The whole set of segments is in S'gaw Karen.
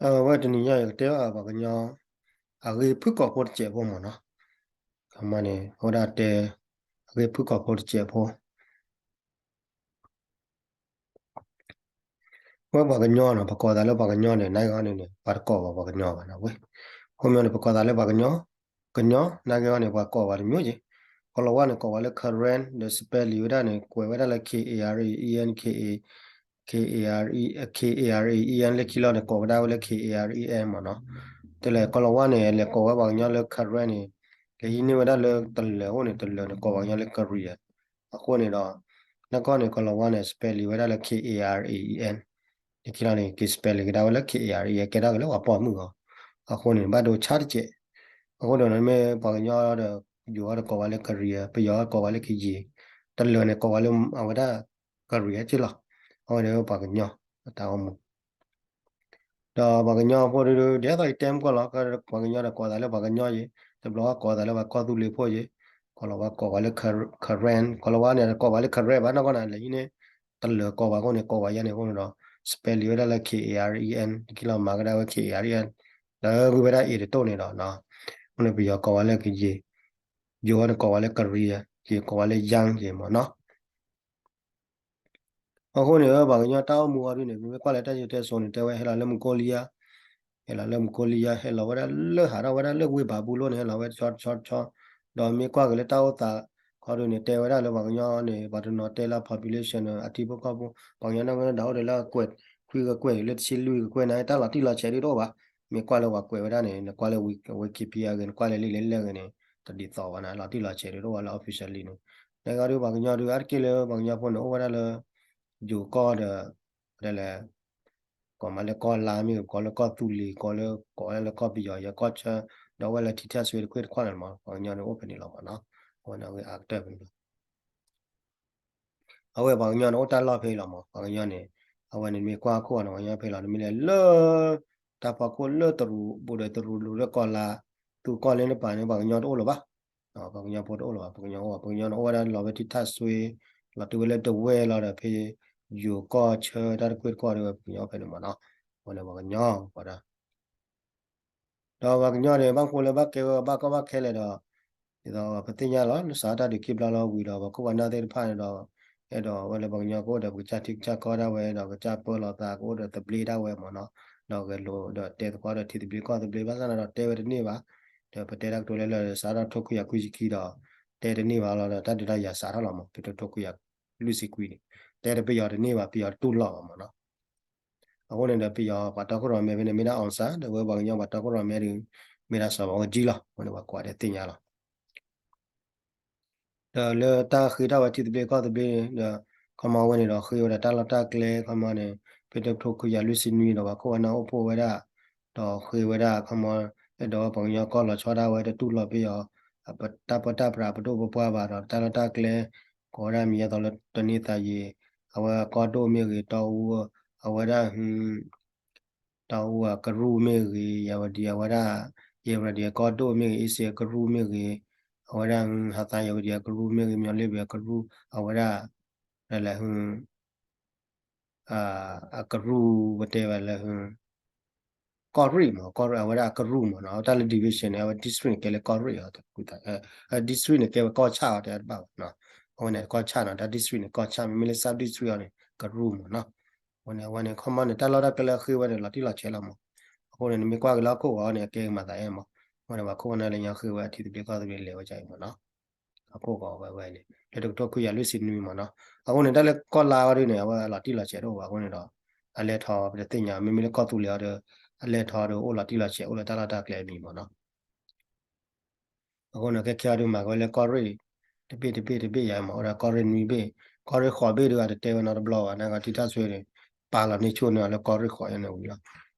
အဝဲတနံၤညါယကတဲဘၣ်ပှၤကညီ အဂ့ၢ်ဖုၣ်ကိာ်ဖိတစဲးဖိမ့ၢ်နီၤ. ခီမီန့ၣ် အဝဲဒၣ်တဲ အဂ့ၢ်ဖုၣ်ကိာ်ဖိတစဲးဖိ ဝဲပှၤကညီနီၤ ပကိးသးလၢပှၤကညီန့ၣ် နာ်ဂ့ၤန့ၣ်န့ၣ် ပှၤတကိးဘၣ်ပှၤကညီဘၣ်နီၤဝဲ. အဃိမ့ၢ်န့ၣ် ပကိးသးလၢပှၤကညီ, ကညီ နာ်ဂ့ၤန့ၣ် ပှၤကိးဘၣ်တမျိုးက့ၤ. ကီၢ်လီၤဝါန့ၣ် ကိးဝဲလၢ Karen ဒီး spelling ဝဲဒၣ်န့ၣ် ကွဲးဝဲဒၣ်လၢ K A R E N, K A, K A R E, K A R E N လၢခံလီၤန့ၣ် ကိးဝဲဒၣ်ဝဲလၢ K A R E N မ့ၢ်နီၤ. တလဲၤကီၢ်လီၤဝါန့ၣ် လဲၤကိးဝဲပှၤကညီလၢ Karen န့ၣ် လဲၤဟံးန့ၢ်ဝဲဒၣ်လၢတလၢၤအအိၣ်န့ၣ် တလၢၤန့ၣ် ကိးပှၤကညီလၢ Karen အဃိန့ၣ်ဒီး နကီၢ်န့ၣ် ကီၢ်လီၤဝါန့ၣ် spelling ဝဲဒၣ်လၢ K A R E N, လၢခံလီၤန့ၣ် က့ၤ spelling ကဒါဝဲလၢ K A R E N ကဲထီၣ်က့ၤလၢပှၤပိာ်မုၣ်အီၤ. အဃိန့ၣ် ဘၣ်ဒိဆါတစဲး. အဃိဒီးမ့ၢ်ပှၤကညီဒီး ယိၤအီၤဒီးကိးဝဲလၢ Karen, ပယီၤအီၤကိးဝဲလၢ Karen, တလၢၤန့ၣ်ကိးဝဲလၢ အဝဲဒၣ် Karen က့ၤလီၤ. အဝဲန့ၣ်ပှၤကညီ အတၢ်အိၣ်မူ ဒီးပှၤကညီဖိဒုး ဒ်သိးယတဲမုၢ်ကီၢ်လီၤ, ပှၤကညီဒီးကိးသးလၢပှၤကညီယ့, တဘျီကိးသးလၢပှၤကီၢ်သူလ့ၤဖိယ့, ကီၢ်လီၤဝါကိးပှၤလၢ Karen, ကီၢ်လီၤဝါန့ၣ် ကိးပှၤလၢ Karen ဘၣ်နီၢ်ကီၢ်န့ၣ် လဲၤဟံးန့ၢ် တလၢၤကိးပှၤအဃိန့ၣ် ကိးပှၤယါန့ၣ်အဃိန့ၣ်ဒီး spelling ဝဲဒၣ်လၢ K A R E N, တခံလီၤမၤကဒါဝဲ K A R E N, ဒီးဂုာ်ဝဲဒၣ် A တတိၢ်န့ၣ်ဒီး အဃိန့ၣ် ပယီၤကိးပှၤလၢကယ့, ယိၤဝဲန့ၣ်ကိးပှၤလၢ Korea, ယ့ၤကိးပှၤလၢ Yang ယ့ၤမ့ၢ်နီၤ. အဃိန့ၣ် ပှၤကညီတၢ်အိၣ်မူအီၤဒုန့ၣ် ပမ့ၢ်ကွၢ်လၢတၢ်ယိၤတဲစိၤန့ၣ် တဲဝဲဟဲလီၤလၢ Mongolia, ဟဲလီၤလၢ Mongolia, ဟဲလီၤဝဲဒၣ်လၢဟးထီၣ်ဝဲဒၣ်လၢဝ့ၢ်ဘၤဘူလိၣ်န့ၣ် ဟဲလီၤဝဲတဆီတဆီတဆီ, ဒီးမ့ၢ်ကွၢ်က့ၤလၢတၢ်အိၣ်သးခီဒုန့ၣ် တဲဝဲဒၣ်လၢပှၤကညီန့ၣ် ပှၤတနီၤတဲလၢ population န့ၣ် အထံဖိကီၢ်ဖိ ပှၤကညီန့ၣ်ဝဲဒၣ်အိၣ်ဒီးလၢအကွဲး ခွံကကွဲး လၢတဆံလွံၢ်ကကွဲးန့ၣ် တၢ်လီၤတံၢ်လီၤဆဲးဒုတအိၣ်ဘၣ်. မ့ၢ်ကွၢ်လၢပှၤကွဲးဝဲဒၣ်န့ၣ် နကွၢ်လၢ Wikipedia ဂ့ၤ နကွၢ်လၢလံာ်လဲၢ်လဲၢ်ဂ့ၤန့ၣ် တဒ်သိးဘၣ်န့ၣ် လီၤတံၢ်လီၤဆဲးဒုတအိၣ်ဘၣ်လၢ officially န့ၣ်. နဂီၢ်ဒုပှၤကညီဒု အါတက့ၢ်လၢပှၤကညီဖိန့ၣ် အိၣ်ဝဲဒၣ်လၢ ယိၤကီၢ်ဒီး ဒ်လဲၣ် ကိးမးလၢကီၢ်လါမ့ၢ်ဂ့ၤ ကိးလၢကီၢ်သူလ့ၤ ကိးလၢ ကိးဝဲဒၣ်လၢကီၢ်ပယီၤ ယဲကီၢ်ဆၢ ဒီးဝဲလၢထံထၣ်စွ့တခွ့ၣ်တခွါန့ၣ်မး ပှၤကညီန့ၣ်အိၣ်ဖဲန့ၣ်လီၤမးနီၤ. အဝဲန့ၣ်အဂ့ၢ်အကတၢၢ်ဖဲန့ၣ်လီၤ. အဝဲပှၤကညီန့ၣ်အိၣ်တၢ်လီၢ်ဖဲအံၤလီၤမး ပှၤကညီန့ၣ် အဝဲန့ၣ်မ့ၢ်ကွၢ်ခိၣ်အီၤန့ၣ် ပှၤကညီဖဲလီၤ နမ့ၢ်လဲၤလၢ တၢ်ဖီခိၣ်လၢတရူး ဘူးဒီးတရူးလူၤလၢကီၢ်လါ သူကီၢ်လၢနပၤန့ၣ် ပှၤကညီတအိၣ်လၢၤဘၣ်. ပှၤကညီဖိတအိၣ်လၢၤဘၣ် ပှၤကညီအိၣ် ပှၤကညီန့ၣ်အိၣ်ဝဲဒၣ်လီၤဝဲထံထၣ်စွ့ လီၤတုၤဝဲလၢဒဝဲၢ်လီၤဒီးဖဲ ယိၤကီၢ်ဆၢတၢ်တခွ့ၣ်တခွါဒီးဝဲပှၤကညီဖဲန့ၣ်မးနီၤ. အဝဲန့ၣ်ပှၤကညီဝဲဒၣ် ဒီးပှၤကညီန့ၣ် ဘၣ်ဃိလၢဘၣ်ကဲဝဲဘၣ်ကီဘၣ်ခဲလဲၣ်ဒီး ဒ်သိးပသ့ၣ်ညါလီၤ လၢစးထီၣ်တၢ်ဒုးခံဘျီလီၤဝံၤဒီး ပှၤခိၣ်ပှၤနၢ်သ့ၣ်တဖၣ်န့ၣ်ဒီး အဲၣ်ဒိးဝဲလၢပှၤကညီကအိၣ်ဒီး ပကစၢ်ထံကစၢ်ကီၢ်ဒၣ်ဝဲဒီး ကစၢ်ပၢလီၤသးကအိၣ်ဒီးသဘျ့ဒၣ်ဝဲမးနီၤ. ဒီးဂဲၤလိာ်ဒီးတဲသကိးဒီးထံသဘျ့ကီၢ်သဘျ့ ဘၣ်ဆၣ်န့ၣ်ဒီးတဲဝဲတန့ၢ်ဘၣ်. ဒီးပတဲတၢ်ကတိၤလၢလၢစးထီၣ်ထိခွံကယၤခွံဆံခံဒီး တဲတန့ၢ်ဘၣ်လီၤဒီး တၢ်ဒုးတၢ်ယၤစးထီၣ်လီၤမး ဖဲတထိခွံကယၤလွံၢ်ဆံခွံန့ၣ် တဲတပယီၤတန့ၢ်ဘၣ် ပယီၤတတူၢ်လိာ်ဘၣ်မးနီၤ. အဃိန့ၣ်ဒီး ပယီၤပှၤတီခိၣ်ရိၣ်မဲဖဲန့ၣ် မ့ၢ်ဒၣ် အောင်ဆန်း ဒီးဝဲပှၤကညီပှၤတီခိၣ်ရိၣ်မဲဒီး မ့ၢ်ဒၣ်စီၤဘၣ်အူကၠံလီၤ. အဃိန့ၣ် ပှၤကွၢ်ဒီးသ့ၣ်ညါလီၤ. ဒီးလၢတၢ်ဃ့ထီၣ်ဝဲထံသဘျ့ကီၢ်သဘျ့ဒီး ခီမီဝဲန့ၣ်ဒီး ဃ့ဝဲဒၣ်တၢ်လီၢ်တၢ်ကျဲ ခီမီန့ၣ် ဖဲတထိခွံကယၤလွံၢ်ဆံနွံဒီး ပှၤခိၣ်ပှၤနၢ်အိၣ်ဖှိၣ်ဝဲဒၣ် ဒီးဃ့ဝဲဒၣ် ခီမီ အဲၣ်ဒိးဝဲပှၤကညီကီၢ်လီၤဆီဒၣ်ဝဲ တတူၢ်လိာ်ပယီၤ တၢ်ပၢတၢ်ပြးပဒိၣ်ပပှၢ်ဘၣ်ဒီး တၢ်လီၢ်တၢ်ကျဲ ကိးဝဲဒၣ်မံၤယဲသိးလၢတန့ၤသးယံၤ အဝဲကီၢ်ဒိၣ်မ့ၢ်ဂ့ၤ တီအူ အဝဲဒၣ် တီအူအကရူၢ်မ့ၢ်ဂ့ၤ ယဝဒံအဝဲဒၣ် ယဲဝဒံအကီၢ်ဒိၣ်မ့ၢ်ဂ့ၤ အ့စ့အကရူၢ်မ့ၢ်ဂ့ၤ အဝဲဒၣ် ဟးသးယဝဒံအကရူၢ်မ့ၢ်ဂ့ၤ မၠီလ့ဘ့ၣ်အကရူၢ် အဝဲဒၣ် ဒ်လဲၣ် အကရူၢ် ပတဲဝဲလၢ ကီၢ်ရ့ၣ်မး ကီၢ်ရ့ၣ် အဝဲဒၣ်အကရူၢ်မးနီၤ အဝဲတၢ်လၢ division န့ၣ် အဝဲ district န့ၣ် ကဲလၢကီၢ်ရ့ၣ်အီၤ district န့ၣ် ကဲဝဲကီၢ်ဆၣ်အီၤ တဲတဘၣ်ဘၣ်နီၤ အဝဲန့ၣ် ကီၢ်ဆၣ်နီၤ တၢ် district န့ၣ် ကီၢ်ဆၣ် မ့မ့ၢ်လၢ sub district အီၤန့ၣ် ကရူၢ်မးနီၤ အဝဲန့ၣ် အဝဲန့ၣ် ခီမီန့ၣ် တၢ်လီၢ်တၢ်ကျဲလၢအဃ့ဝဲန့ၣ် လီၤတံၢ်လီၤဆဲးလီၤမး အဃိန့ၣ် နမ့ၢ်ကွၢ်က့ၤလၢဟီၣ်ခိၣ်ဂီၤန့ၣ် အကဲက့ၤမၤသးအဲၣ်မး အဝဲန့ၣ် ပှၤခိၣ်ပှၤနၢ်လၢညါဃ့ဝဲအထံသဘျ့ကီၢ်သဘျ့လဲၤဝဲဒ်အံၤမးနီၤ ဟီၣ်ခိၣ်ဂီၤဝဲဝဲန့ၣ် လၢတကထိခွံကယၤလွံၢ်ဆံနွံမးနီၤ အဃိန့ၣ် တၢ်လၢကီၢ်လါဝဲဒၣ်န့ၣ် အဝဲလီၤတံၢ်လီၤဆဲးတအိၣ်ဘၣ်အဃိန့ၣ်ဒီး အလဲၤထီၣ်ပတသ့ၣ်ညါ မ့မ့ၢ်လၢကီၢ်သူလ့ၤအီၤဒီး အလဲၤထီၣ်ဒီးအိၣ်လီၤတံၢ်လီၤဆဲးအိၣ်လၢတၢ်လီၢ်တၢ်ကျဲအမံၤမးနီၤ အဃိန့ၣ် ခဲခဲအံၤဒုးမၤက့ၤဝဲလၢကီၢ်ရ့ၣ် တဘ့ၣ်တဘ့ၣ်တဘ့ၣ်ယါမး အိၣ်ဒီးကီၢ်ရ့ၣ်နွံဘ့ၣ် ကီၢ်ရ့ၣ်ဃိးဘ့ၣ်ဒုး အတတဲဝဲနီတဘျီဘၣ် နကထံထၣ်စွ့န့ၣ် ပာ်လီၤန့ၢ်ဆိၣ်န့ၢ်အီၤလၢကီၢ်ရ့ၣ်ဃိးယါန့ၣ်ဝံၤလီၤ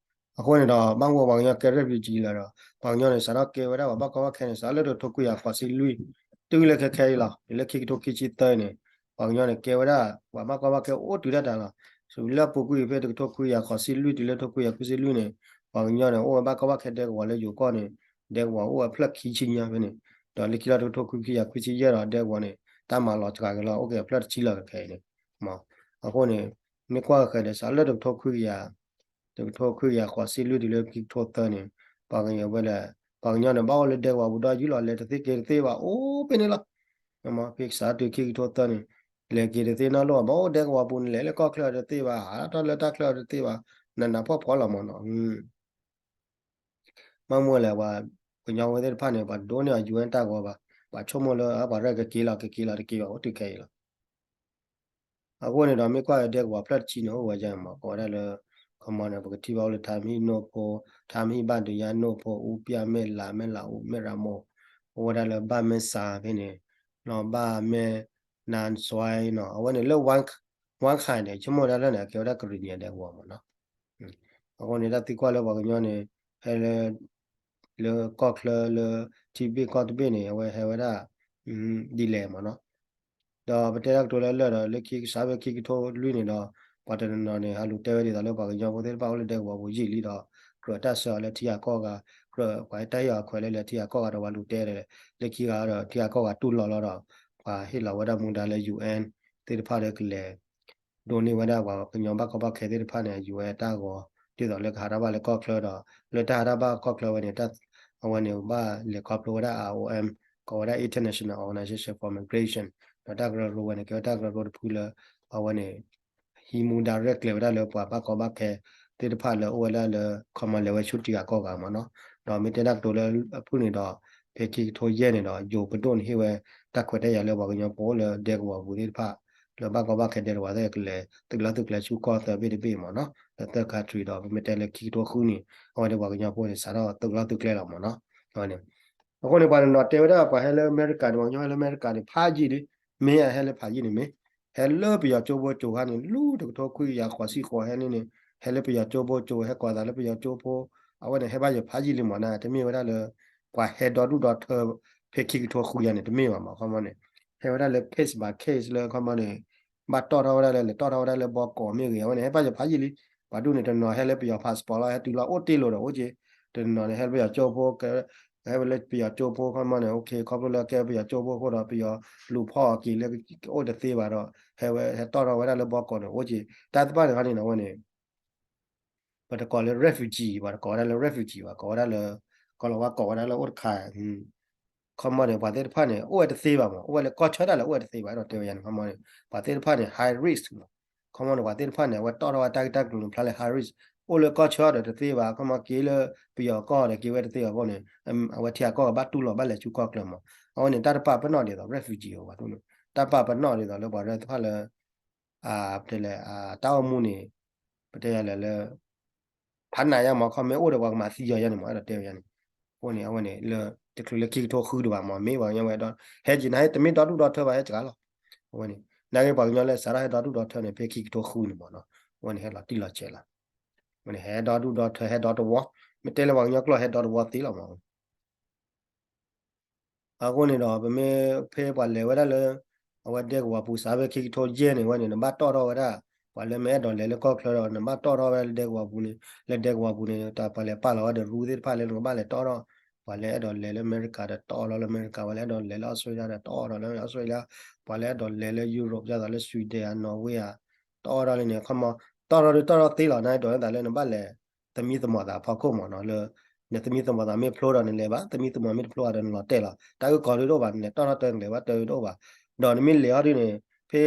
အဃိန့ၣ်ဒီး ဘၣ်မနုၤပှၤကညီကဲ refugee လီၤဒီး ပှၤကညီန့ၣ် စးထီၣ်ကဲဝဲဒၣ်ပှၤဘၣ်ကီဘၣ်ခဲန့ၣ် စးလၢတကထိခွံကယၤဃိးဆံလွံၢ် တုၤလၢခဲခဲအံၤလီၤ လၢခံကထိခံဆံသၢန့ၣ် ပှၤကညီန့ၣ် ကဲဝဲဒၣ် ပှၤဘၣ်ကီဘၣ်ခဲအိၣ်တုၤဒၣ်တၢ်လီၤ စးလၢအပူၤကွံာ်ဖဲတကထိခွံကယၤဃိးဆံလွံၢ်တုၤလၢတကထိခွံကယၤခွံဆံလွံၢ်န့ၣ် ပှၤကညီန့ၣ် အိၣ်ဝဲဘၣ်ကီဘၣ်ခဲဒဲကဝီၤလၢယိၤကီၢ်န့ၣ် ဒဲကဝီၤအိၣ်ဝဲဖျၢၣ်ခံဆံညါဖဲန့ၣ် ဒီးလၢခံလီၤတကထိခွံကယၤခွံဆံယဲၢ်ဒီးဒဲကဝီၤန့ၣ် တၢ်မၤလီၤစှၤက့ၤလီၤ အိၣ်က့ၤအဖျၢၣ်တဆံလီၤခဲခဲအံၤန့ၣ် အဃိန့ၣ် မ့ၢ်ကွၢ်ဃဲၤဒီး စးလၢတကထိခွံကယၤ တကထိခွံကယၤဃိးဆံလွံၢ်တုၤလၢခံကထိသၢန့ၣ် ပှၤကညီဝဲလၢ ပှၤကညီန့ၣ် ဘၣ်အိၣ်လၢဒဲကဝီၤပူၤဒီး ယူၢ်လီၤလဲၤတသ့က့ၤတသ့ဘၣ် အိၣ်ဖဲန့ၣ်လီၤ. ဖဲကစးတုၤခံကထိသၢန့ၣ် လဲၤက့ၤတသ့နီတဘျီဘၣ် အိၣ်ဒဲကဝီၤပူၤန့ၣ် လဲၤလၢကီၢ်ချၢတသ့ဘၣ် ဟးထီၣ်လၢတၢ်ချၢတသ့ဘၣ် နးနးဖှီၣ်ဖှီၣ်လီၤမ့ၢ်နီၤ. ဘၣ်မနုၤလဲၣ် ပှၤကညီဖိသ့ၣ်တဖၣ်န့ၣ် ပှၤဒိးန့ၢ်အီၤ ယူၣ်အဲၣ် တၢ်ဂီၤဘၣ်, ပှၤဆိကမိၣ်လၢ ပှၤရဲၣ်ကက့ၤလီၤ ကက့ၤလီၤတက့ၤဘၣ် အိၣ်တုၤခဲအံၤလီၤ. အဃိန့ၣ်ဒီး မ့ၢ်ကွၢ်ဒဲကဝီၤဖျၢၣ်တဆံန့ၣ် အိၣ်ဝဲဒ်န့ၣ်မ့ၢ် ကိးဝဲဒၣ်လၢ ခီမီန့ၣ် ပကထံၣ်ဘၣ်အိၣ်လၢ ထါမဟံၣ်နိၣ်ဖိ, ထါမဟံၣ်ဘၣ်ဒုးယါနိၣ်ဖိ, အူပျၢ်မဲၢ်လး မဲၢ်လးအူ မဲၢ်ရမိၢ်, အိၣ်ဝဲဒၣ်လၢဘၣ်မဲၢ်စးဖဲန့ၣ်, ဒီးဘၣ်မဲၢ်နါစွဲနီၤ အဝဲန့ၣ်လၢ ဝါခါန့ၣ် ဆိကမိၣ်ဒၣ်လၢန့ၣ် ကဲဝဲဒၣ်ကရံၣ်နံၤအဒဲကဝီၤမ့ၢ်နီၤ. အဃိန့ၣ် တၢ်သံကွၢ်လၢပှၤကညီန့ၣ် ဟဲလၢ လၢကီၢ်ချၢလၢ ထံဘ့ၣ်ကီၢ်တဘ့ၣ်န့ၣ် အဝဲဟဲဝဲဒၣ် ဒ်လဲၣ်မ့ၢ်နီၤ. ဒီးပတဲတၢ်ကတိၤလၢလၢာ်ဒီး လၢခံကစးဖဲခံကထိလွံၢ်န့ၣ်ဒီး ပှၤတနီၤနီၤန့ၣ် ဟးလူၤတဲဝဲဒ်သိးလၢပှၤကညီဖိသ့ၣ်တဖၣ်အိၣ်လၢဒဲကဝီၤပူၤယံာ်လံဒီး ကြၢးတၢ်ဆၢအီၤလၢထံဂၤကီၢ်ဂၤ, ကြၢးပှၤဟဲတၢ်ဟ့ၣ်အီၤခွဲးလၢလၢထံဂၤကီၢ်ဂၤဒီး ပှၤလူၤတဲဒီး လၢခံဂၤဒီး ထံဂၤကီၢ်ဂၤတူၢ်လိာ်လီၤဒီး ပှၤဟ့ၣ်လီၤဝဲဒၣ်မူဒါလၢ ယူၣ်အဲၣ် သ့ၣ်တဖၣ်ဒီးကလဲၤ ဒိးန့ၢ်ဝဲဒၣ်ပှၤကညီဘၣ်ကီဘၣ်ခဲသ့ၣ်တဖၣ်န့ၣ် ယူၣ်အဲၣ် တၢ်ဂီၤ ဒ်သိးလၢကဟးထီၣ်ဘၣ်လၢကီၢ်ချၢဒီး လၢတၢ်ဟးထီၣ်ဘၣ်ကီၢ်ချၢဝဲန့ၣ် အဝဲန့ၣ်ဘၣ်လဲၤခီဖျိဝဲဒၣ် အိုအမ် ကိးဝဲဒၣ် International Organization for Migration ဒီးတၢ်ကရၢကရိဝဲန့ၣ် ကဲဝဲတၢ်ကရၢကရိတဖုလၢ အဝဲန့ၣ် ဟံးမူဒါရဲၣ်ကျဲၤဝဲဒၣ်လၢပှၤဘၣ်ကီဘၣ်ခဲသ့ၣ်တဖၣ်လၢအိၣ်ဝဲဒၣ်လၢ ခီမီ လဲၤဝဲဆူထံဂၤကီၢ်ဂၤမ့ၢ်နီၤ. ဒီးမ့ၢ်တဲတၢ်ကတိၤလၢအဖုၣ်န့ၣ်ဒီး ဖဲခံကထိယဲၢ်န့ၣ်ဒီး ယိၤပဒိၣ်န့ၣ်ဟ့ၣ်ဝဲ တၢ်ခွဲးတၢ်ယာ်လၢပှၤကညီဖိလၢဒဲကဝီၤပူၤသ့ၣ်တဖၣ် လၢဘၣ်ကီဘၣ်ခဲဒဲကဝီၤသ့ၣ်ကလဲၤ သုးလီၢ်သုးကျဲဆူကီၢ်သၢဘ့ၣ်တဘ့ၣ်မ့ၢ်နီၤ လၢသၢ country ဒီး ပမ့ၢ်တဲလၢခံကထိဃုန့ၣ် အဝဲဒၣ်ပှၤကညီဖိန့ၣ် စးထီၣ်သုးလီၢ်သုးကျဲလီၤမ့ၢ်နီၤ. အဝဲန့ၣ် အဃိန့ၣ် ပှၤတနီၤတဲဝဲဒၣ် ပှၤဟဲလၢအမဲရကၤန့ၣ် ပှၤကညီဟဲလၢအမဲရကၤန့ၣ် ဖးယံာ်လံ, မ့ၢ်အဟဲလၢဖးယံာ်န့ၣ်မ့ၢ် ဟဲလၢပယီၤကၠိဖိကၠိခါန့ၣ် လူတကထိခွံကယၤဃိးဆံဃိးဟဲန့ၣ်န့ၣ် ဟဲလၢပယီၤကၠိဖိကၠိ ဟဲကိးသးလၢပယီၤကၠိဖိ အဝဲန့ၣ် ဟဲဘၣ်ယဖးယံာ်လံမ့ၢ်နီၤ တမ့ၢ်ဝဲဒၣ်လၢ ပှၤဟဲဒီဒူၣ်ဒီထၢ ဖဲခံကထိဃုယၤန့ၣ် တမ့ၢ်ဘၣ်မ့ၢ် ခီမီန့ၣ် ဟဲဝဲဒၣ်လၢ case by case လၢခီမီန့ၣ် ဘၣ်တီၣ်ထီၣ်ဝဲဒၣ်လၢ လဲၤတီၣ်ထီၣ်ဝဲဒၣ်လၢဘီကီးမ့ၢ်ဂ့ၤ အဝဲန့ၣ် ဟဲဘၣ်ယဖးယံာ်လံ. ပှၤဒူၣ်န့ၣ် တနီၤဟဲလၢပယီၤ passport လီၤ ဟဲတုၤလီၤအိၣ်တ့ၢ်လိာ်ဒီးအိၣ်က့ၤ, တနီၤန့ၣ် ဟဲလၢပယီၤကၠိဖိ ဟဲဝဲလၢပယီၤကၠိဖိ ခီမီန့ၣ် ခီဖျိလၢကဲပယီၤကၠိဖိအဃိဒီး ပယီၤလူၤဖီၣ်အီၤက့ၤလၢအိၣ်တသ့ဘၣ်ဒီး ဟဲဝဲဟဲတီၣ်ထီၣ်ဝဲဒၣ်လၢဘီကီးန့ၣ် အိၣ်က့ၤ တၢ်တဖၣ်န့ၣ်ခီန့ၣ် အဝဲန့ၣ် ပတကိးလၢ refugee ပှၤတကိးဝဲဒၣ်လၢ refugee ဘၣ် ကိးဝဲဒၣ်လၢ ကီၢ်လီၤဝါကိးဝဲဒၣ်လၢအိၣ်တခါ ခီမီန့ၣ် ပှၤသ့ၣ်တဖၣ်န့ၣ် အိၣ်ဝဲတသ့ဘၣ်မ့ၢ် အိၣ်ဝဲလၢကီၢ်ဆၢတၢ်လၢအိၣ်ဝဲတသ့ဘၣ် အဲၣ်ဒိးတဲဝဲယၤန့ၣ် ခီမီန့ၣ် ပှၤသ့ၣ်တဖၣ်န့ၣ် high risk မ့ၢ် ခီမီန့ၣ် ပှၤသ့ၣ်တဖၣ်န့ၣ် အဝဲတီၣ်ထီၣ်ဝဲတၢ်ဂ့ၢ်တၢ်ကျိၤန့ၣ် ဖျါလၢ high risk အိၣ်လၢကီၢ်ဆၢဒီးတသ့ဘၣ် ခီမီက့ၤလၢပယီၤကီၢ်ဒီးက့ၤဝဲတသ့ဘၣ်အဃိန့ၣ် အဝဲထံဂၤကီၢ်ဂၤဘၣ်တူၢ်လိာ်ဘၣ်လဲၤဆူကီၢ်ချၢမ့ၢ် အဝဲန့ၣ် တၢ်တပာ်ပနီၣ်ဒ်သိး refugee အဝဲဒၣ်န့ၣ် တၢ်ပာ်ပနီၣ်ဒ်သိးလၢပှၤရဲၣ်တဖၣ်လၢ ပတဲလဲၣ် တၢ်အိၣ်မူန့ၣ် ပတဲယၤလဲၣ်လၢ ဖးနးယါမ့ၢ် ခီမ့ၢ်အိၣ်ဒီးပှၤကမၤသံယီၤယါန့ၣ်မ့ၢ် အဲၣ်ဒိးတဲဝဲယါန့ၣ် အဃိန့ၣ် အဝဲန့ၣ် လၢတချုးလၢခံကထိဃုဒံးဘၣ်မ့ၢ် မ့ၢ်ပှၤကညီဝဲဒီး ဟဲက့ၤနၤ ဟဲတမ့ၢ်ဒီဒူၣ်ဒီထၢဘၣ် ဟဲစှၤလီၤ အဝဲန့ၣ် နာ်က့ပှၤကညီလၢစးထီၣ်ဟဲဒီဒူၣ်ဒီထၢန့ၣ် ဖဲခံကထိဃုန့ၣ်မ့ၢ်နီၤ အဝဲန့ၣ် ဟဲလီၤတံၢ်လီၤဆဲးလီၤ အဝဲန့ၣ် ဟဲဒီဒူၣ်ဒီထၢ ဟဲဒီတဝီ မ့ၢ်တဲလၢပှၤကညီကျိာ် ဟဲဒီတဝီသ့လီၤမ့ၢ် အဃိန့ၣ်ဒီး ပမ့ၢ်ဖဲပှၤလဲၤဝဲဒၣ်လၢ အဝဲဒဲကဝီၤပူၤစးဖဲခံကထိယဲၢ်န့ၣ်ဝဲန့ၣ် နဘၣ်တီၣ်ထီၣ်ဝဲဒၣ် ပှၤလၢမ့ၢ်အဲၣ်ဒိးလဲၤလၢကီၢ်ချၢဒီး နဘၣ်တီၣ်ထီၣ်ဝဲဒၣ်လၢဒဲကဝီၤပူၤန့ၣ် လၢဒဲကဝီၤပူၤန့ၣ် တၢ်ပှၤလဲၤပာ်လီၤဝဲဒီး rule သ့ၣ်တဖၣ်လၢနကဘၣ်လဲၤတီၣ်ထီၣ် ပှၤလၢအဲၣ်ဒိးလဲၤလၢအမဲရကၤဒီးတီၣ်ထီၣ်လၢအမဲရကၤ ပှၤလၢအဲၣ်ဒိးလဲၤလၢအီစထြ့လယါဒီးတီၣ်ထီၣ်လၢအီစထြ့လယါ ပှၤလၢအဲၣ်ဒိးလဲၤလၢ Europe ဒ်သိးလၢ Sweden ဧါ Norway ဧါ တီၣ်ထီၣ်လၢန့ၣ် ခီမီ တီၣ်ထီၣ်ဒုးတီၣ်ထီၣ်သ့လီၤ နဒိးန့ၢ်သးလၢနဘၣ်လဲၤ သမံသမိးသးအဖီခိၣ်မ့ၢ်နီၤ လၢ နသမံသမိးသးမ့ၢ်ဖျိဒီးနလဲၤဘၣ် သမံသမိးမ့ၢ်တဖျိဘၣ်ဒီးနလီၤတဲာ်လီၤ တၢ်အုၣ်ကီၤဒုးတအိၣ်ဘၣ် နလဲၤတီၣ်ထီၣ်တၢ်နလဲၤဘၣ်တၢ်ဒုးတအိၣ်ဘၣ် ဒီးနမ့ၢ်လဲၤအီၤဒုးန့ၣ် ဖဲ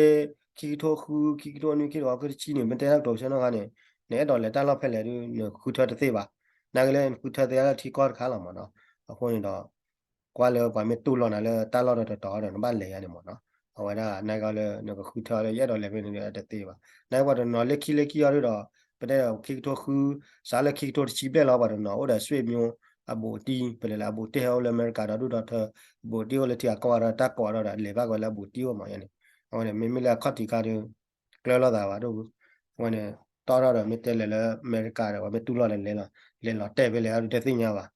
ခံကထိဃု ခံကထိနွံ ခံကထိဃုတဆံန့ၣ် မ့ၢ်တဲတၢ်ကတိၤဆၢနီၢ်ခါန့ၣ် နအဲၣ်ဒိးလဲၤတၢ်လီၢ်ဖဲလဲၣ်ဒုး နဃုထၢတသ့ဘၣ် နာ်က့လၢနဃုထၢသ့လၢထံကီၢ်တခါလီၤမ့ၢ်နီၤ အဃိန့ၣ်ဒီး ကွၢ်လၢပှၤမ့ၢ်တူၢ်လိာ်နၤလၢတၢ်လီၢ်ဒီးတတီၤဒီးနဘၣ်လဲၤယါန့ၣ်မ့ၢ်နီၤ အဝဲဒၣ်နာ်က့လၢနကဃုထၢလၢယအဲၣ်ဒိးလဲၤဖဲန့ၣ်တသ့ဘၣ် နာ်က့ပှၤတနီၤလၢခံလၢခံအီၤဒုးဒီး ပတဲဒီးခံကထိဃု စးလၢခံကထိတဆံဘျဲၣ်လီၤ ပှၤတနီၤအိၣ်ဒီး ဆွေမျိုး အဘူးအတံၢ် ပလဲၤလၢအဘူးအတံၢ်ဟဲအိၣ်လၢအမဲရကၤဒီးဒုၣ်ဒီးထၢ အဘူးအတံၢ်အိၣ်လၢထံဂၤကီၢ်ဂၤဒီးတၢ်ကိးဒီးဒီးလဲၤဘၣ်ကွံာ်လၢအဘူးအတံၢ်အိၣ်မ့ၢ်ယါန့ၣ် အဝဲန့ၣ် မ့မ့ၢ်လၢအခီၣ်ထံးခါဒုး ကျၢၤလိာ်သးဘၣ်ဒိၣ် အဝဲန့ၣ် တီၣ်ထီၣ်ဒီးမ့ၢ်တဲလဲၤလၢအမဲရကၤဒီး ပမ့ၢ်တူၢ်လိာ်လဲၤလဲၤလီၤ လဲၤလီၤတဲာ်ဖဲလဲၣ်ဒုးတသ့ၣ်ညါဘၣ်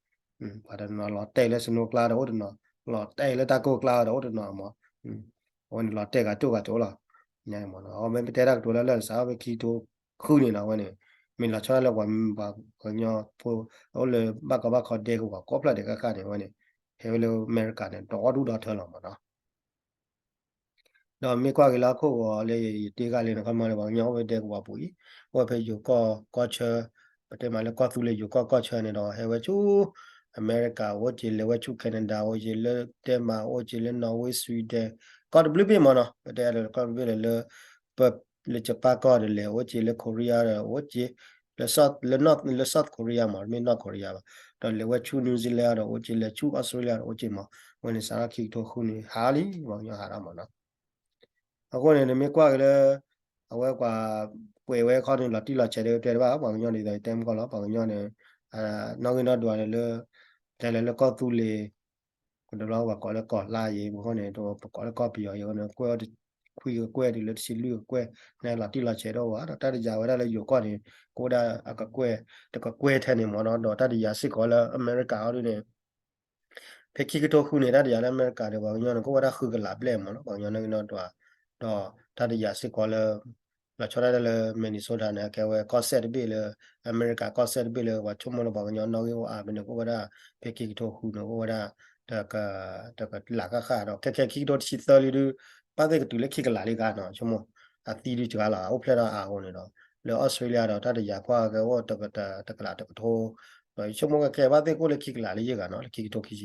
ပှၤတနီၤလီၤတဲာ်လၢ snow ကျါဒီးအိၣ်တနီၤ လီၤတဲာ်လၢတၢ်ကိၢ်ကျါဒီးအိၣ်တနီၤမ့ၢ် အဝဲန့ၣ်လီၤတဲာ်ဂၤကၠိၣ်ဂၤကၠိၣ်လီၤ ညါမ့ၢ်နီၤ အဝဲမ့ၢ်ပတဲတၢ်ကတိၤလၢလၢ်စးဖဲခံကထိဃုန့ၣ်နီၤ အဝဲန့ၣ် မ့ၢ်လီၤဆီဒၣ်လၢပှၤ ပှၤကညီဖိ အိၣ်လၢဘၣ်ကီဘၣ်ခဲဒဲကဝီၤကိးဖျၢၣ်ဒဲးဃၣ်ဃၣ်န့ၣ် အဝဲန့ၣ် ဟဲဝဲလၢအမဲရကၤန့ၣ် ဒီဒူၣ်ဒီထၢလီၤမ့ၢ်နီၤ ဒီးမ့ၢ်ကွၢ်က့ၤလၢဟီၣ်ခိၣ်ဂီၤလၢယတဲဂၤလံန့ၣ် ခီမီန့ၣ် ပှၤကညီအိၣ်ဝဲဒဲကဝီၤပူၤအံၤ အိၣ်ဝဲဖဲယိၤကီၢ်ကီၢ်ဆၢ ပတဲမးလၢကီၢ်သူလ့ၤယိၤကီၢ်ကီၢ်ဆၢန့ၣ်ဒီး ဟဲဝဲဆူ အမဲရကၤ အိၣ်က့ၤလဲၤဝဲဆူ Canada အိၣ်က့ၤလၢ Denmark အိၣ်က့ၤလၢ Norway Sweden ကီၢ်တဘျုးဘ့ၣ်မးနီၤ ပတဲအါလၢကီၢ်တဘျုးဘ့ၣ်လၢ လၢ လၢ Japan ကီၢ်ဒီးလဲၤအိၣ်က့ၤလၢ Korea ဒီးအိၣ်က့ၤ လၢ လၢ South Korea မး မ့ၢ် North Korea ဘၣ် ဒီးလဲၤဝဲဆူ New Zealand ဒီးအိၣ်က့ၤလဲၤဆူ Australia ဒီးအိၣ်က့ၤမး ဝဲန့ၣ်စးထီၣ်ခံကထိဃုန့ၣ် ဟးလံ ပှၤကညီဟးထီၣ်မးနီၤ အဃိန့ၣ် နမ့ၢ်ကွၢ်က့ၤလၢ အဝဲကွၢ် ပှဲၤဝဲခီန့ၣ် လီၤတံၢ်လီၤဆဲးဒီးတဲတဘၣ် ပှၤကညီန့ၣ်ဒီးတဲမကီၢ်လီၤ ပှၤကညီန့ၣ် နီၣ်ဂံၢ်နီၣ်ဒွးန့ၣ်လၢ တဲလၢလၢကီၢ်သူလ့ၤ ကတဘျီပှၤကိးလၢကီၢ်လါယံၤ ပဃိန့ၣ် ပကိးလၢကီၢ်ပယီၤယံၤန့ၣ် ကွဲးအီၤတခွံကကွဲၢ်တုၤလၢတဆံလွံၢ်ကကွဲၢ် န့ၣ်လီၤတံၢ်လီၤဆဲးဒီးဝဲ ဒီးတၢ်တယာ်ဝဲဒၣ်လၢယိၤကီၢ်န့ၣ် ကအိၣ်ဒၣ်အကကွဲၢ် တကကွဲၢ်ထဲန့ၣ်မးနီၤ ဒီးတၢ်တယာ်စ့ၢ်ကီးလၢအမဲရကၤအီၤဒ်န့ၣ် ဖဲခံကထိဃုန့ၣ် တၢ်တယာ်လၢအမဲရကၤဒီး ပှၤကညီန့ၣ် ကအိၣ်ဝဲဒၣ်ဃုကလးဘျဲၣ်မးနီၤ ပှၤကညီနီၣ်ဂံၢ်နီၣ်ဒွး ဒီးတၢ်တယာ်စ့ၢ်ကီးလၢ လီၤဆီဒၣ်တၢ်လၢ Minnesota န့ၣ် ကဲဝဲကီၢ်စဲၣ်တဘ့ၣ်လၢ အမဲရကၤကီၢ်စဲၣ်တဘ့ၣ်လၢ ပှၤဆိကမိၣ်လၢပှၤကညီနီၣ်ဂံၢ်အိၣ်အါဖဲန့ၣ် ကအိၣ်ဝဲဒၣ် ဖဲခံကထိဃုန့ၣ် ကအိၣ်ဝဲဒၣ် တက တကလးဃၣ်ဃၣ်ဒီး ခဲခဲခံကထိတဆံသၢလံဒုး ဘၣ်သ့ၣ်ကတုၤလၢခံကလးလံဂၤနီၤ ဆိကမိၣ် အသံဒုးစှၤလီၤ အိၣ်ဖျဲၣ်ထီၣ်အါအဃိန့ၣ်ဒီး လၢ Australia ဒီးတၢ်တယာ်ကွၢ်ကဲအိၣ်တက တကလးတကထိ ဒီးယဆိကမိၣ်ခဲခဲဘၣ်သ့ၣ်ကအိၣ်လၢခံကလးလံယဲၢ်ဂၤနီၤ လၢခံကထိခံဆ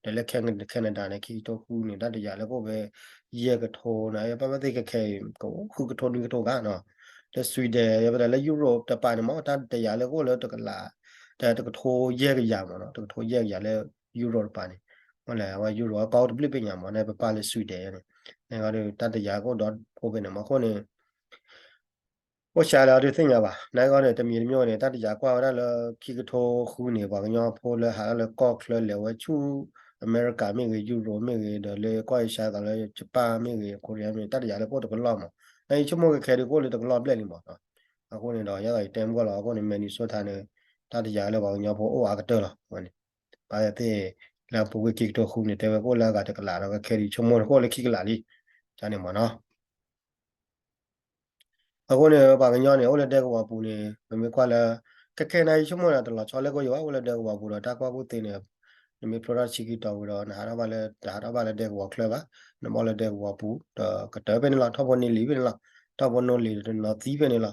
ံသၢခဲအံၤန့ၣ် ဒီးလၢ Canada န့ၣ် ခံကထိဃုန့ၣ် တၢ်တယာ်လၢကအိၣ်ဖဲ ယဲၢ်ကထိန့ၣ် ဘၣ်သ့ၣ်ခဲခဲအံၤ ကအိၣ်ဃုကထိနွံကထိဂၤနီၤ လၢ Sweden ယဲၢ်ဖဲဒၣ်လၢ Europe တပၤန့ၣ်မး တၢ်တယာ်လၢကအိၣ်လၢတကလး တကထိယဲၢ်ကယၤမးနီၤ တကထိယဲၢ်ကယၤလၢ Europe တပၤန့ၣ် မ့ၢ်လဲၣ် အဝဲ Europe အကီၢ်အိၣ်တဘျုးဘ့ၣ်ညါမး န့ၣ်ပပာ်လၢ Sweden န့ၣ် န့ၣ်ဒီး တၢ်တယာ်ကအိၣ်ဒီးဖိဖဲန့ၣ်မး အဃိန့ၣ် အိၣ်စှၤလၢအဒုးသ့ၣ်ညါဘၣ် နာ်က့န့ၣ် တမံၤတမံၤန့ၣ် တၢ်တယာ်ကွၢ်ဝဲဒၣ်လၢ ခံကထိဃုန့ၣ် ပှၤကညီဖိလၢဟးထီၣ်လၢကီၢ်ချၢလဲၤဝဲဆူ အမဲရကၤမ့ၢ်ဂ့ၤ Europe မ့ၢ်ဂ့ၤ ဒီးလၢကီၢ်အ့ရှါသိးလၢ Japan မ့ၢ်ဂ့ၤ Korea မ့ၢ်ဂ့ၤ တၢ်တယာ်လၢကအိၣ်တကလီၢ်မး နာ်က့ဆိကမိၣ်ခဲခဲဒုးကအိၣ်လၢတကလီၢ်ဘျဲၣ်လံမးနီၤ အဃိန့ၣ်ဒီး ယဲသိးယတဲမုၢ်ကီၢ်လီၤ အဃိန့ၣ် Minnesota န့ၣ် တၢ်တယာ်လၢပှၤကညီဖိအိၣ်အါကတၢၢ်လီၤ အဝဲန့ၣ် ဘၣ်သ့ၣ် လၢအပူၤကွံာ်ခံကထိဃုန့ၣ် တဲဝဲကအိၣ်လၢအဂၤတကလးဒီး ခဲခဲဒုးဆိကမိၣ်ကအိၣ်လၢခံကလးလံ ကန့ၣ်မးနီၤ အဃိန့ၣ် ပှၤကညီန့ၣ် အိၣ်လၢဒဲကဝီၤပူၤန့ၣ် ပမ့ၢ်ကွၢ်လၢ ခဲခဲနာ်က့ဆိကမိၣ်န့ၣ် တလီၤဆီလၢကအိၣ်ယံၤဘၣ် အိၣ်လၢဒဲကဝီၤပူၤဒီး တၢ်ကွၢ်ကူၣ်သ့န့ၣ် နမ့ၢ်ဖျိထီၣ်ဆံခံတီၤဝံၤဒီး နဟးထီၣ်ဘၣ်လၢ တဟးထီၣ်ဘၣ်လၢဒဲကဝီၤချၢဘၣ် နဘၣ်လၢဒဲကဝီၤပူၤ ဒီးကတၢၢ်ဖဲန့ၣ်လီၤ ထီၣ်ဖိန့ၢ်လံဖဲန့ၣ်လီၤ ထီၣ်ဖိန့ၢ်လံဒီး တနီၤသံဖဲန့ၣ်လီၤ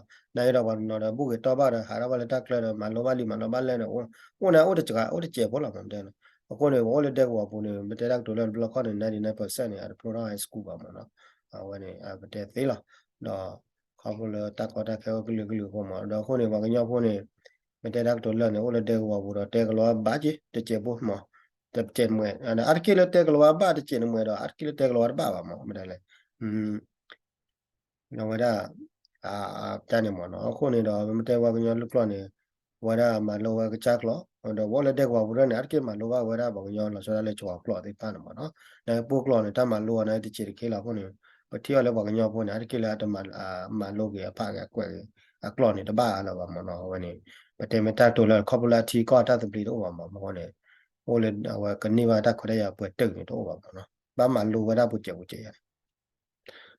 နာ်က့ဒီးပှၤတနီၤဒီး ဘူၣ်ဂ့ၤတီၢ်ဘၣ်ဒီး ဟးထီၣ်ဘၣ်လၢတၢ်ချၢဒီး မၤလိဘၣ်လံမၤလိဘၣ်လဲၣ်ဒီး အိၣ်န့ၣ် အိၣ်တစှၤ အိၣ်တစဲးဖိလီၤ မ့ၢ်တဲ အဃိန့ၣ် ပအိၣ်လၢဒဲကဝီၤပူၤန့ၣ် ပတဲတၢ်ကတိၤလၢတဘျီခီၣ်န့ၣ် ninety nine percent န့ၣ် အတဖျိထီၣ် high school ဘၣ်မးနီၤ အဝဲန့ၣ် ပတဲသ့လီၤ ဒီး ခီဖျိလၢတၢ်ကီတၢ်ခဲအိၣ်ကလုာ်ကလုာ်အဃိမး ဒီးအဃိန့ၣ် ပှၤကညီဖိန့ၣ် ပတဲတၢ်ကတိၤလၢာ်န့ၣ် အိၣ်လၢဒဲကဝီၤပူၤဒီး တဲကလီၤဝါဘၣ်က့ၤ တစဲးဖိမး တစဲးတမှဲၤ အါတက့ၢ်လၢတဲကလီၤဝါဘၣ်တစဲးတမှဲၤဒီး အါတက့ၢ်လၢတဲကလီၤဝါတဘၣ်ဘၣ်မး မ့ၢ်တဲလဲၣ် အဝဲဒၣ် တၢ်န့ၣ်မးနီၤ အဃိန့ၣ်ဒီး ပမ့ၢ်တဲပှၤကညီလုၢ်ကျီၢ်န့ၣ် အဝဲဒၣ်မၤလိဝဲကစၢ်ကျိာ် ဒီးပအိၣ်လၢဒဲကဝီၤပူၤဒၣ်န့ၣ် အါတက့ၢ်မၤလိဘၣ်ဝဲဒၣ်ပှၤကညီလီၤဆီဒၣ်လၢကဝီၤကျိာ်သ့ၣ်တဖၣ်န့ၣ်မးနီၤ နပှိၢ်ကျိာ်န့ၣ် တၢ်မၤလိအီၤန့ၣ်တစဲးတက့ၢ်လီၤအဃိန့ၣ် ပထံၣ်အီၤလၢပှၤကညီဖိန့ၣ် အါတက့ၢ်လၢအတမၤ မၤလိက့ၤအဖးက့ၤအကွဲးက့ၤ အကျိာ်န့ၣ်တဘၣ်အါလၢၤဘၣ်မးနီၤ အဝဲန့ၣ် ပတဲမ့ၢ်တၢ်ကတိၤလၢခီဖျိလၢအထံကီၢ်အတၢ်သဘျ့တအိၣ်ဘၣ်မး အဃိန့ၣ် အိၣ်လၢအဝဲကန့ၢ်ဘၣ်တၢ်ခွဲးတၢ်ယာ်ပှဲၤတုာ်န့ၣ်တအိၣ်ဘၣ်မးနီၤ ဘၣ်မၤလိဝဲဒၣ်ပူၤစဲးပူၤစဲးယါန့ၣ်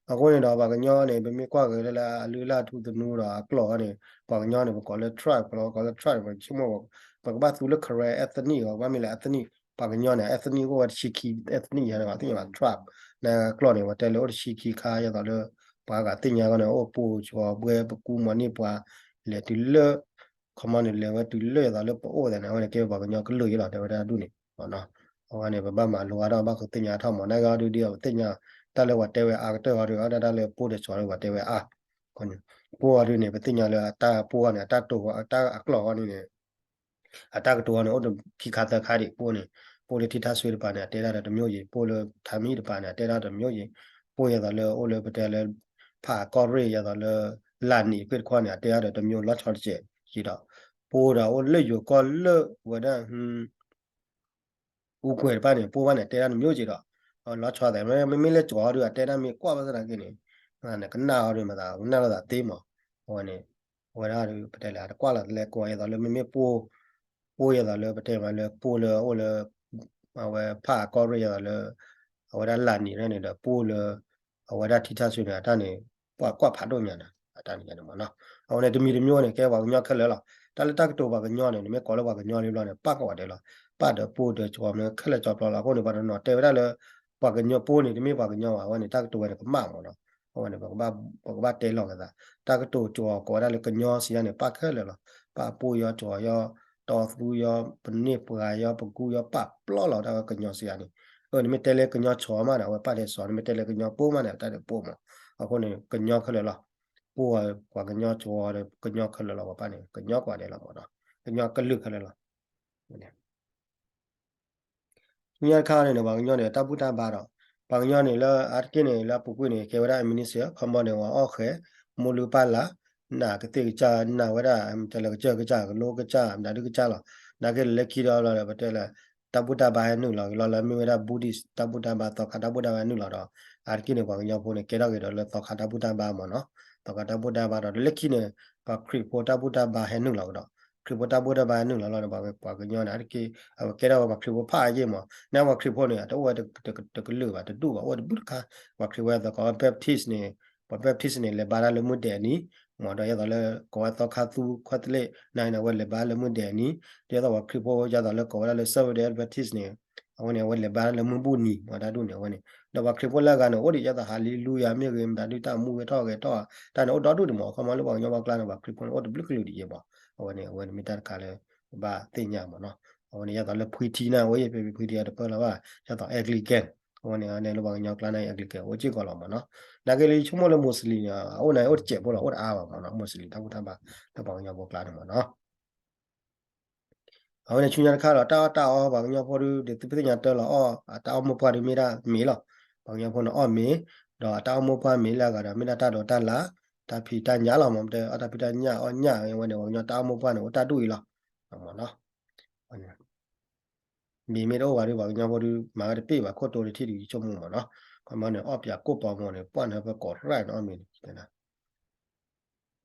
အဃိန့ၣ်ဒီး ပှၤကညီန့ၣ် ပမ့ၢ်ကွၢ်က့ၤလၢအလုၢ်အလၢ်ထူသနူဒီးအကျိာ်အဂီၢ်န့ၣ် ပှၤကညီန့ၣ် ပကိးလၢ tribe ကလီကီးလၢ tribe ပဆိကမိၣ် ပကဘၣ်သူလၢ Karen ethnic ပကဘၣ်မ့ၢ်လၢ ethnic ပှၤကညီန့ၣ် ethnic ကအိၣ်ဝဲတဆံခံ ethnic ယါန့ၣ် ပှၤသ့ၣ်ညါဘၣ် tribe န့ၣ်ကျိာ်န့ၣ် ပှၤတဲလၢအိၣ်တဆံခံခါ ယသိးလၢ ပှၤဂၤသ့ၣ်ညါအဂီၢ်န့ၣ် အိၣ်ပူၤကီၤဘှဲပကူမီၤန့ၢ်ပှၤ လဲၤတုၤလၢ ခီမီန့ၣ် လဲၤဝဲတုၤလၢယသိးလၢပအိၣ်သးန့ၣ် အဝဲန့ၣ်ကဲပှၤကညီကလုာ်ယဲလီၤ တဲဝဲဒၣ်ဒူၣ်န့ၣ် အဝဲန့ၣ် ပဘၣ်မၤလိအါထီၣ်ဘၣ်ဃုာ်သ့ၣ်ညါထီၣ်မး နာ်က့အီၤဒုးဒ်အီၤ ပသ့ၣ်ညါ တၢ်လၢပှၤတဲဝဲအါကတၢၢ်အီၤဒုး အီၤဒၣ်တၢ်လၢပှိၢ်ဒီးကီၤဒုး ပှၤတဲဝဲအါ ပှိၢ်အီၤဒုးန့ၣ် ပသ့ၣ်ညါလၢအတၢ်ပှိၢ်အီၤန့ၣ် အတၢ်တိၤအတၢ်အကျိာ်အီၤန့ၣ်န့ၣ် အတၢ်ကတိၤအီၤန့ၣ် အိၣ်ခံခါသၢခါဒံး ပှိၢ်န့ၣ် ပှိၢ်လၢထံထၣ်စွ့တပၤန့ၣ် အတဲဒၣ်ဒီးတမျိုးယံၤ ပှိၢ်လၢထါမံတပၤန့ၣ် အတဲဒၣ်တမျိုးယံၤ ပှိၢ်ယသိးလၢအိၣ်လၢပတဲလၢ ဖးကီၢ်ရ့ၣ်ယသိးလၢ လၢ်နံၤဖ့ၣ်တခီန့ၣ် အတဲဒၣ်ဒီးတမျိုးလီၤဆီတစဲးယံၤဒီး ပှိၢ်ဒီးအိၣ်လၢယိၤကီၢ်လၢဝဲဒၣ် အူကွဲၤတဖၣ်န့ၣ် ပှိၢ်ဘၣ်န့ၣ် တဲဒၣ်တမျိုးက့ၤဒီး လီၤဆီသး မ့မ့ၢ်လၢကီၤအီၤဒုး အတဲဒၣ်မ့ၢ်ကွၢ်ဘၣ်ဆၣ်သနာ်က့န့ၣ် ကနၣ်အီၤဒုးမၤသး ကနၣ်လိာ်သးသ့မး အဝဲန့ၣ် အဝဲဒၣ်ဒုး ပတဲလဲၣ် အတကွၢ်လီၤလဲၤကွီၤယသိးလၢမ့မ့ၢ်ပှိၢ် ပှိၢ်ယသိးလၢပတဲမးလၢပှိၢ်လၢအိၣ်လၢ အဝဲဖးကီၢ်ရ့ၣ်ယသိးလၢ အဝဲဒၣ်လၢ်နံၤန့ၣ်ဒီး ပှိၢ်လၢ အဝဲဒၣ်ထံထၣ်စွ့န့ၣ် အတၢ်န့ၣ် ပှၤကွၢ်ဖးဒိၣ်ညါန့ၣ် အတၢ်န့ၣ်မးနီၤ အဝဲန့ၣ်တမံၤတမျိုးန့ၣ် ကဲပှၤကညီခဲလၢာ်လီၤ တၢ်လၢတၢ်ကတိၤပှၤကညီန့ၣ် နမ့ၢ်ကိးလၢပှၤကညီလံဘျီန့ၣ် ပၣ်ကိးဂၤဒဲးလီၤ ပၣ်ဒီးပှိၢ်ဒီးကီၤမ့ၢ်ခဲလၢာ်ကၠီဖျီလီၤ အဃိန့ၣ် ပှၤတနီၤတဲဝဲဒၣ်လၢ ပှၤကညီပှိၢ်န့ၣ် တမ့ၢ်ပှၤကညီဘၣ် အဝဲန့ၣ် တၢ်ကတိၤဝဲန့ၣ် ကမၣ်မးနီၤ အဝဲန့ၣ် ပကဘၣ်တဲလီၤက့ၤသး တၢ်ကတိၤကီၤကိးဝဲဒၣ်လၢကညီစံးဒၣ်န့ၣ် ပၣ်ခဲလၢာ်လီၤ ပာ်ပိၢ်ယီၤ ကၠီၤယီၤ တီသူယီၤ ပန့ၢ်ပှၤယီၤ ပကူယီၤ ပာ်ပျီလီၤတၢ်ဝဲကညီစံးယၤန့ၣ်. အၢ နမ့ၢ်တဲလၢကညီဆီမးန့ၣ် အဝဲပာ်တဲစီၤ, နမ့ၢ်တဲလၢကညီပိၢ်မးန့ၣ် အတၢ်ဒုးပိၢ်မး. အဃိန့ၣ် ကညီခဲလၢာ်လီၤ. ပိၢ်ပှၤကညီဆီဒီး ကညီခဲလၢာ်လီၤ ပှၤပာ်န့ၣ် ကညီကိးဂၤဒဲးလီၤမးနီၤ, ကညီကလုာ်ခဲလၢာ်လီၤ. ဆူညါတခါန့ၣ် ပှၤကညီန့ၣ် တၢ်ဘူၣ်တၢ်ဘါဒီး ပှၤကညီန့ၣ်လၢအါတက့ၢ်န့ၣ် လၢအပူၤကွံာ်န့ၣ် ကဲဝဲဒၣ် minister ခီမီန့ၣ် ဝဲအီၣ်ဃဲၤ မိၢ်လုၢ်ပၢ်လၢ် နာ်ကသ့ၣ်ကစၢ် နာ်ဝဲဒၣ် တၢ်လၢကစၢၢ်ကစၢ် ကလိကစၢ် မတၤဒုကစၢ်လီၤ. နာ်က့လၢခံဒီးလီၤ ပတဲလၢ တၢ်ဘူၣ်တၢ်ဘါဟဲနုာ်လီၤက့ၤလီၤ လၢမ့ၢ်ဝဲဒၣ် Buddhist တၢ်ဘူၣ်တၢ်ဘါ သီခါတၢ်ဘူၣ်တၢ်ဘါဟဲနုာ်လီၤဒီး အါတက့ၢ်န့ၣ် ပှၤကညီဖိန့ၣ် ကဲထီၣ်က့ၤဒီးလၢသီခါတၢ်ဘူၣ်တၢ်ဘါမးနီၤ. သီခါတၢ်ဘူၣ်တၢ်ဘါဒီး လၢခံန့ၣ် ပှၤခရံာ်ဖိတၢ်ဘူၣ်တၢ်ဘါဟဲနုာ်လီၤကဒီး ခရံာ်ဖိတၢ်ဘူၣ်တၢ်ဘါဟဲနုာ်လီၤလီၤဒီး ပှၤကညီန့ၣ် အါတက့ၢ် အဝဲကဲထီၣ်ဝဲပှၤခရံာ်ဖိဖးအါယ့ၢ်မး နပှၤခရံာ်ဖိန့ၣ် အတအိၣ်ဝဲတကလုာ်ဘၣ် တဒူၣ်ဘၣ် အိၣ်ဝဲတဘူၣ်တခါ ပှၤခရံာ်ဖိအသိးကိးဝဲ Baptist န့ၣ် ပှၤ Baptist န့ၣ် လဲၤဘါတၢ်လၢမုၢ်ဒဲးနံၤ မးဒီး ဒ်သိးလၢ ကိးဝဲသီခါသူ ခီသလ့ၣ် နန့ၣ် အဝဲလဲၤဘါလၢမုၢ်ဒဲးနံၤ ဒ်သိးပှၤခရံာ်ဖိ ဒ်သိးလၢကိးဝဲဒၣ်လၢ Seventh Day Adventist န့ၣ် အဝဲန့ၣ် အဝဲလဲၤဘါလၢမုၢ်ဘူၣ်နံၤ မးတၢ်ဒူၣ်န့ၣ် အဝဲန့ၣ် ဒီးပှၤခရံာ်ဖိလၢအဂၤန့ၣ် အိၣ်ဒံးဒ်သိး Hallelujah မ့ၢ်ဂ့ၤ မတၤဒုတၢ်မူဂ့ၤထီၣ်ဂဲၤထီၣ် တၢ်န့ၣ်အိၣ်ဒီဒူၣ်ဒံးမး ခီမီလၢပှၤကညီဖိကျါန့ၣ် ပှၤခရံာ်ဖိန့ၣ် အိၣ်တဘျုးကလုာ်ဒံးယ့ၢ်မး အဝဲန့ၣ် အဝဲန့ၣ်မ့ၢ်တၢ်တခါလၢ ပဘၣ်သ့ၣ်ညါမးနီၤ အဝဲန့ၣ် ဒ်သိးလၢဖှံထံန့ၣ် အဝဲယဖဲ ဖှံထံအတပၢၢ်လီၤဘၣ် ဒ်သိး Anglican အဝဲန့ၣ် န့ၣ်လၢပှၤကညီကျါန့ၣ် Anglican အိၣ်စ့ၢ်ကီးလီၤမးနီၤ နာ်က့လၢယဆိကမိၣ်လၢ Muslim န့ၣ် အအိၣ်န့ၣ် အိၣ်တစဲးဖိလီၤ အိၣ်တအါဘၣ်မးနီၤ Muslim တၢ်ဘူၣ်တၢ်ဘါလၢပှၤကညီဖိကျါန့ၣ်မးနီၤ အဝဲန့ၣ်ဆူညါတခါဒီး တၢ်အီၣ်တၢ်အီပှၤကညီဖိဒုး ဒ်သိးပသ့ၣ်ညါတၢ်လီၤအီၣ် အတၢ်အီၣ်မိၢ်ပှၢ်ဒုးမ့ၢ်ဒၣ်မ့ၤလီၤ ပှၤကညီဖိန့ၣ်အီၣ်မ့ၤ ဒီးအတၢ်အီၣ်မိၢ်ပှၢ်မ့ၤလၢအဂၤဒီး မ့ၢ်ဒၣ်တၢ်ဒိးတၢ်လၢ် တၢ်ဖံးတၢ်ညၣ်လီၤ မ့ၢ်တဲအီၣ်တၢ်ဖံးတၢ်ညၣ်အီၣ်ညၣ်ဝဲန့ၣ် ပှၤကညီတၢ်အီၣ်မိၢ်ပှၢ်န့ၣ် အိၣ်တၢ်ဒူၣ်အံၤလီၤ မးနီၤ မ့မ့ၢ်တအိၣ်ဘၣ်ဒီး ပှၤကညီဖိဒုး မၤဝဲတပ့ၢ်ဘၣ် ခိၣ်တိတထံၣ်ဒုး ယဆိကမိၣ်မးနီၤ ခီမီန့ၣ် အီၣ်ပၠးကိၣ်ပီမီန့ၣ် ပှၢ်န့ၣ် ပကိးရၢၢ်န့ၣ် အီၣ်မ့ၤန့ၣ်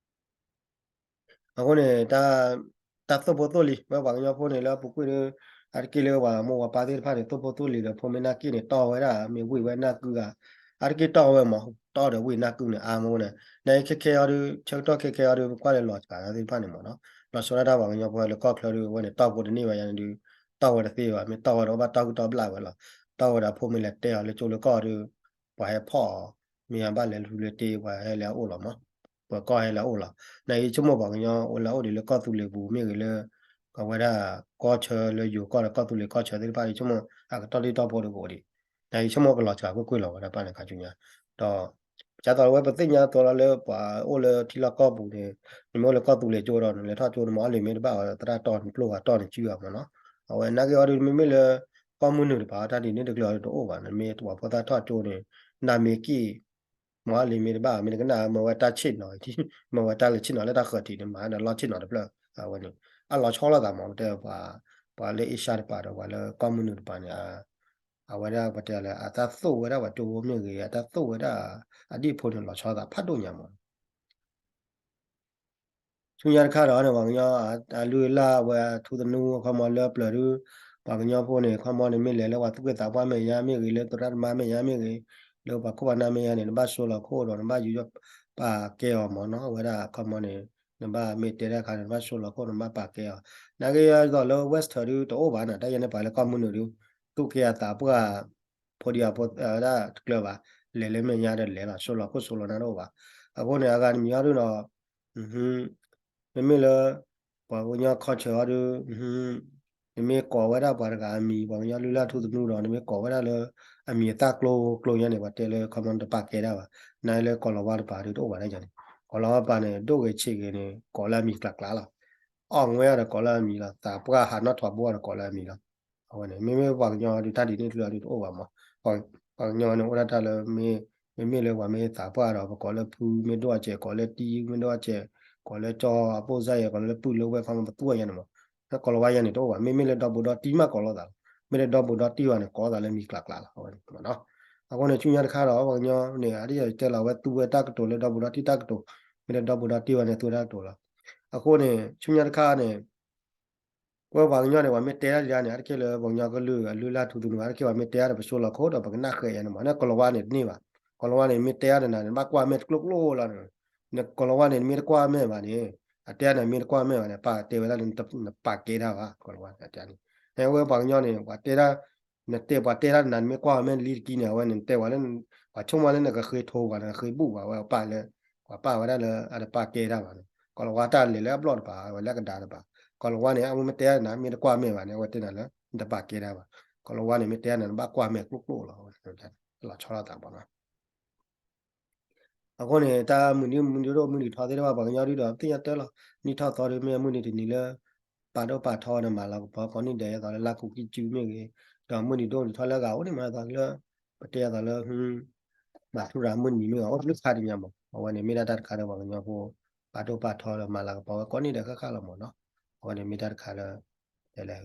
အဃိန့ၣ် တၢ်သိၣ်ဖိသိၣ်လံၤ ဝဲပှၤကညီဖိန့ၣ် လၢအပူၤကွံာ်ဒီး အါတက့ၢ်လၢပှၤမိၢ်ပှၤပၢ်သ့ၣ်တဖၣ်န့ၣ် သိၣ်ဖိသိၣ်လံၤဒီး ဖိမ့ၢ်နၢ်က့ၣ်န့ၣ် တီၢ်ဝဲဒၣ် မ့ၢ်ဝံၣ်ဝဲနၢ်ကုဂၤ အါတက့ၢ်တီၢ်ဝဲမး တီၢ်ဒီးဝံၣ်နၢ်ကုန့ၣ် အါမးဝဲန့ၣ် နခဲခဲအံၤဒီး ဆၢကတီၢ်ခဲခဲအံၤဒီး ပကွၢ်လၢလီၤစှၤသ့ၣ်တဖၣ်န့ၣ်မးနီၤ လီၤဆီဒၣ်တၢ်ပှၤကညီဖိလၢကီၢ်ချၢဒီး အဝဲန့ၣ် တီၢ်ဖိတန့ၢ်ဘၣ်ယၤန့ၣ်ဒုး တီၢ်ဝဲတသ့ဘၣ် မ့ၢ်တီၢ်ဝဲဒီးဘၣ်တီၢ်ကူၣ်တီၢ်ဘျၣ်ဝဲလီၤ တီၢ်ဝဲဒီးဖိမ့ၢ်လဲၤတဲအီၤလၢကၠိလၢကီၢ်ဒီး ပှၤဟဲဖီၣ်အီၤ မ့ၢ်အဘၣ်လဲၤလူၤလၢတ့ ပှၤဟဲလၢအအိၣ်လီၤမး ပှၤကီၢ်ဟဲလၢအအိၣ်လီၤ နယဆိကမိၣ်ပှၤကညီအိၣ်လၢအအိၣ်ဒံးလၢကီၢ်သူလ့ၤပူၤ မ့ၢ်ဂ့ၤလၢ အဝဲဒၣ်ကီၢ်ဆၢလၢယိၤကီၢ်ဒီးကီၢ်သူလ့ၤကီၢ်ဆၢသ့ၣ်တဖၣ် ယဆိကမိၣ် အကတီၢ်တံၢ်တီၢ်ဖိဒီးကအိၣ်ဒံး နယဆိကမိၣ်ကလီၤစှၤကွ့ၢ်ကွ့ၢ်လီၤဝဲဒၣ်ပၢ်န့ၣ်ခါဆူညါ ဒီး ကသိးလၢဝဲပသ့ၣ်ညါသိးလီၤလၢပှၤအိၣ်လၢထံလီၢ်ကီၢ်ပူၤန့ၣ် နမ့ၢ်အိၣ်လၢကီၢ်သူလ့ၤကၠိဒီး နလဲၤထီၣ်ကၠိ နမၤအီၣ်လံာ်မ့ၢ်တဘၣ်အီၤ သရၣ်တီၢ်နကျိၣ်ဂၤတီၢ်နစုဂၤမးနီၤ အဝဲနာ်က့အီၤဒုး မ့မ့ၢ်လၢ ကီၢ်မုၢ်နုာ်တပၤ တၢ်ဒ်န့ၣ်တကျၢၤအီၤဒုးတအိၣ်ဘၣ် နမ့ၢ်ပှၤဖိသၣ်ထီၣ်ကၠိန့ၣ် နမ့ၢ်က့ၢ် မၤအီၣ်လံာ်မ့ၢ်တဘၣ် မ့ၢ်တကနၣ် မၤဝဲတၢ်ဆ့ၣ်နီၤ မၤဝဲတၢ်လၢဆ့ၣ်နီၤလၢတၢ်ဃၢၤထံးန့ၣ် မၤဒီးလီၢ်ဆ့ၣ်နီၤတဖျၢၣ် အဝဲန့ၣ် အလီၤဆီလိာ်သးမး ပတဲ ပှၤလၢအ့ရှါတပၤဒီး ပှၤလၢကီၢ်မုၢ်နုာ်တပၤန့ၣ် အဝဲဒၣ်ပတဲလၢ အတၢ်သိၣ်ဝဲဒၣ်ပှၤကၠိဖိမ့ၢ်ဂ့ၤ အတၢ်သိၣ်ဝဲဒၣ် အဒံၣ်ဖိန့ၣ် လီၤဆီသးဖးဒိၣ်ညါမး ဆူညါတခါဒီးန့ၣ် ပှၤကညီ အလုၢ်အလၢ်ဝဲအထူသနူ ခီမီလၢပျၢၤဒုး ပှၤကညီဖိန့ၣ် ခီမီန့ၣ် မ့ၢ်လဲၤလၢပှၤသူၣ်က့သးပှၢ်မဲာ်ညါမ့ၢ်ဂ့ၤ လၢသရၣ်သမါမဲာ်ညါမ့ၢ်ဂ့ၤ လၢပှၤခိၣ်ပှၤနၢ်မဲာ်ညါန့ၣ် နဘၣ်ဆိလီၤခိၣ်ဒီး နဘၣ်ယူးယီၣ်ပာ်ကဲအီၤမးနီၤ အဝဲဒၣ်ခီမီန့ၣ် နဘၣ်မ့ၢ်တဲတၢ်ခါန့ၣ် နဘၣ်ဆိလီၤခိၣ် နဘၣ်ပာ်ကဲအီၤ နာ်က့ယသိးလၢ Western ဒုးတအိၣ်ဘၣ်န့ၣ် တၢ်ယဲန့ၣ်ပှၤလၢကီၢ်မုၢ်နုာ်ဒုး သူၣ်က့အသးပှၢ် ဖိဒံအဖိဒၣ်တကျၢၤဘၣ် လဲၤလၢမဲာ်ညါဒီးလဲၤလီၤ ဆိလီၤခိၣ်ဆိလီၤနၢ်တအိၣ်ဘၣ် အဃိန့ၣ် အဂၤတမံၤအီၤဒုးဒီး မ့မ့ၢ်လၢ ပှၤကညီ culture အီၤဒုး နမ့ၢ်ကိးဝဲဒၣ်ပှၤတဂၤအမံၤ ပှၤကညီလုၢ်လၢ်ထူသနူဒီး နမ့ၢ်ကိးဝဲဒၣ်လၢ အမံၤအသၣ်ကျိကျိညါန့ၣ် ပှၤတဲလၢခီမီတပာ်ကဲဒၣ်ဘၣ် နာ်လၢကီၤလၤဝါတပၤဒုးတအိၣ်ဘၣ်ဒၣ်ယၤန့ၣ် ကီၤလၤဝါပၤန့ၣ် ဒိၣ်ဂ့ၤဆံးဂ့ၤန့ၣ် ကိးလၢအမံၤကျးကျးလီၤ အီၣ်ငွဲအီၤဒီးကိးလၢအမံၤလီၤ သးပှၢ်ဟးနီၣ်ထွးဘိအီၤဒီးကိးလၢအမံၤလီၤ အဝဲန့ၣ် မ့မ့ၢ်ပှၤကညီဒုးတၢ်ဒ်န့ၣ်တကျၢၤဒုးတအိၣ်ဘၣ်မး ပှၤကညီန့ၣ်အိၣ်ဒၣ်တၢ်လၢ မ့မ့ၢ်လၢပှၤမ့ၢ်သးပှၢ်ဒီး ပကိးလၢဖုမ့ၢ်ဒိၣ်အစဲး ကိးလၢတံမ့ၢ်ဒိၣ်အစဲး ကိးလၢကၠီအပိၢ်စၢ်ယဲ ကိးလၢပုၢ်လၢဝဲၢ်ခီမီပသူအီၤယဲန့ၣ်မး ကီၤလၤဝါယဲန့ၣ်တအိၣ်ဘၣ် မ့မ့ၢ်လၢဒီဘူးဒီတံၢ်မးကိးလိာ်သးလီၤ မ့ၢ်လၢဒီဘူးဒီတံၢ်ဘၣ်န့ၣ် ကိးလိာ်သးလၢမံၤကျးကျးလီၤ အဝဲန့ၣ်မးနီၤ အဃိန့ၣ် ဆူညါတခါဒီး ပှၤကညီန့ၣ် အဒ်ယတဲလီၤဝဲသူဝဲတၢ်ကတိၤလၢဒီဘူးဒီတံၢ်တၢ်ကတိၤ မ့ၢ်လၢဒီဘူးဒီတံၢ်ဘၣ်န့ၣ် သူဝဲတၢ်ကတိၤလီၤ အဃိန့ၣ် ဆူညါတခါန့ၣ် ကွဲပှၤကညီန့ၣ် ပှၤမ့ၢ်တဲဒၣ်လံန့ၣ် အါတက့ၢ်လၢပှၤကညီကလုာ်အလုၢ်အလၢ်ထူသနူ အါတက့ၢ်ပှၤမ့ၢ်တဲဒၣ်ဒီးပဆိလီၤခိၣ်ဒီးပကနၣ်ဃဲးယဲန့ၣ်မး နကိၤလၤဝါန့ၣ်တန့ၢ်ဘၣ် ကိၤလၤဝါန့ၣ် မ့ၢ်တဲဒၣ်ဒီးနၤန့ၣ် နဘၣ်ကွၢ်မဲာ်တကျိကျိလီၤန့ၣ် နကိၤလၤဝါန့ၣ် နမ့ၢ်တကွၢ်မဲာ်ဘၣ်န့ၣ် အတဲဒၣ်န့ၣ် မ့ၢ်တကွၢ်မဲာ်ဘၣ်န့ၣ် ပၢ်တဲဝဲဒၣ်လၢနပာ်ကဲတၢ်ဘၣ် ကိၤလၤဝါန့ၣ် အတဲန့ၣ် နဝဲပှၤကညီန့ၣ် ပှၤတဲဒၣ် နတဲပှၤတဲဒၣ်နၤ နမ့ၢ်ကွၢ်ဝဲမဲာ်လံတကံန့ၣ် အဝဲန့ၣ် နတဲပှၤလၢ ပှၤဆိကမိၣ်လၢနကဃ့ထိပှၤ နကဃ့ဘူၣ်ပှၤဝဲပၢ်လၢ ပှၤပၢ်ဝဲဒၣ်လၢအတပာ်ကဲတၢ်ဘၣ်န့ၣ် ကီၤလၤဝါတၢ်လဲၤလၢအဘျီၣ်တပၤ အဝဲလၢအကဒါတပၤ, ကီၤလၤဝါန့ၣ် အမ့ၢ်တဲနၤ မ့ၢ်တကွၢ်မဲာ်ဘၣ်န့ၣ် အဝဲတဲနၤလၢ နတပာ်ကဲဒၣ်ဘၣ်, ကီၤလၤဝါန့ၣ် မ့ၢ်တဲနၤ နဘၣ်ကွၢ်မဲာ်ကျိၣ်ကျိၣ်လီၤ, လီၤဆီလိာ်သးဘၣ်နီၤ. အဃိန့ၣ် တၢ်မုၢ်နံၤမုၢ်နံၤဒိၣ်မုၢ်နံၤထီသ့ၣ်တဖၣ် ပှၤကညီဒုဒီးသ့ၣ်ညါတၢ်လီၤ, နံၣ်ထီၣ်သီဒုမ့ၢ်မုၢ်နံၤတနံၤလၢ ပာ်ဒိၣ်ပာ်ထီဝဲဒီး မၤလၤကပီၤကိးနံၣ်ဒဲးအသိးလၢလါကူးခံစုမ့ၢ်ဂ့ၤ, ဒီးမုၢ်နံၤဒိၣ်နံၤထီၣ်လၢအဂၤအိၣ်န့ၣ်မးအသိးလၢ ပတဲအသိးလၢ ဘၣ်ထူရၤမုၢ်နံၤမ့ၢ်ဂ့ၤ အိၣ်တဘျုးခါတညါမး, အဝဲန့ၣ်မ့ၢ်ဒၣ်တၢ်တခါဒီးပှၤကညီဖိ ပာ်ဒိၣ်ပာ်ထီဒီးမၤလၤကပီၤဝဲကိးနံၣ်ဒဲးဃၣ်ဃၣ်လီၤမးနီၤ, အဝဲန့ၣ်မ့ၢ်တၢ်တခါလၢ တဲလဲၣ်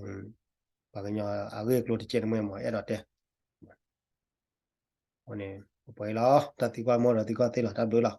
ပှၤကညီအဂ့ၢ်အကျိၤတကဲတမှဲမး အဲၣ်ဒိးတဲ အဃိန့ၣ် ပပှဲၤလီၤ တၢ်သံကွၢ်မ့ၢ်ဒီးသံကွၢ်သ့လီၤ တၢ်ဘျုးလီၤ.